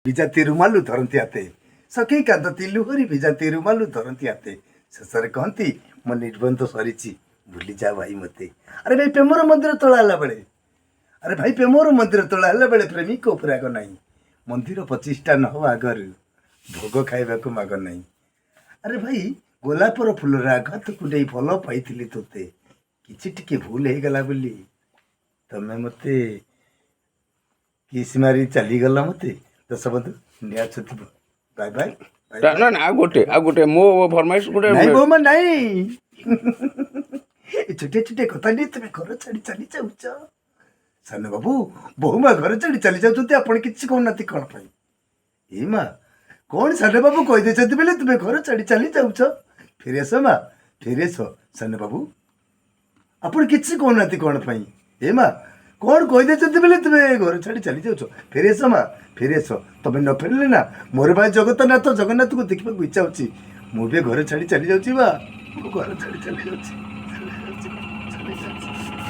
ବିଜାତି ରୁମାଲୁ ଧରନ୍ତି ହାତେ, ସଖୀ କାନ୍ଦନ୍ତି ଲୁହରି ଭିଜାନ୍ତି ରୁମାଲୁ ଧରନ୍ତି ହାତେ। ଶେଷରେ କହନ୍ତି, ମୋ ନିର୍ବନ୍ଧ ସରିଛି, ଭୁଲି ଯା ଭାଇ ମୋତେ। ଆରେ ଭାଇ, ପ୍ରେମର ମନ୍ଦିର ତୋଳା ହେଲା ବେଳେ, ଆରେ ଭାଇ, ପ୍ରେମର ମନ୍ଦିର ତୋଳା ହେଲା ବେଳେ ପ୍ରେମିକ ଉପରେ ଆଗ ନାହିଁ। ମନ୍ଦିର ପ୍ରତିଷ୍ଠା ନ ହବା ଆଗରୁ ଭୋଗ ଖାଇବାକୁ ମାଗ ନାହିଁ। ଆରେ ଭାଇ, ଗୋଲାପର ଫୁଲର ଆଘାତକୁ ନେଇ ଭଲ ପାଇଥିଲି ତୋତେ, କିଛି ଟିକେ ଭୁଲ ହେଇଗଲା ବୋଲି ତମେ ମୋତେ କିସ୍ ମାରି ଚାଲିଗଲା ମୋତେ। ଦର୍ଶକ ବନ୍ଧୁ, ନିଆଛନ୍ତି, ବାଏ ବାଏ। ନା ନା, ଆଉ ଗୋଟେ ମୋ ଫରମାଇଶ ଗୋଟେ। ନାଇଁ ବୋଉମା, ନାଇଁ। ଏ ଛୋଟିଆ ଛୋଟିଆ କଥା ନେଇ ତୁମେ ଘର ଛାଡ଼ି ଚାଲି ଯାଉଛ? ସାନ ବାବୁ, ବୋହୁମା ଘର ଛାଡ଼ି ଚାଲି ଯାଉଛନ୍ତି, ଆପଣ କିଛି କହୁନାହାନ୍ତି କ'ଣ ପାଇଁ? ଏ ମା, କ'ଣ ସାନ ବାବୁ କହିଦେଇଛନ୍ତି ବୋଲି ତୁମେ ଘର ଛାଡ଼ି ଚାଲି ଯାଉଛ? ଫେରି ଆସ ମା, ଫେରି ଆସ। ସାନ ବାବୁ, ଆପଣ କିଛି କହୁନାହାନ୍ତି କ'ଣ ପାଇଁ? ଏ ମା, କ'ଣ କହିଦେଇଛନ୍ତି ବୋଲି ତୁମେ ଘର ଛାଡ଼ି ଚାଲି ଯାଉଛ? ଫେରି ଆସ ମା, ଫେରି ଆସ। ତମେ ନ ଫେରିଲେ ନା ମୋର ଭାଇ ଜଗନ୍ନାଥ, ଜଗନ୍ନାଥକୁ ଦେଖିବାକୁ ଇଚ୍ଛା ଅଛି। ମୁଁ ବି ଘର ଛାଡ଼ି ଚାଲି ଯାଉଛି ବା, ମୁଁ ଘର ଛାଡ଼ି ଚାଲି ଯାଉଛି, ଚାଲି ଯାଉଛି, ଚାଲି ଯାଉଛି।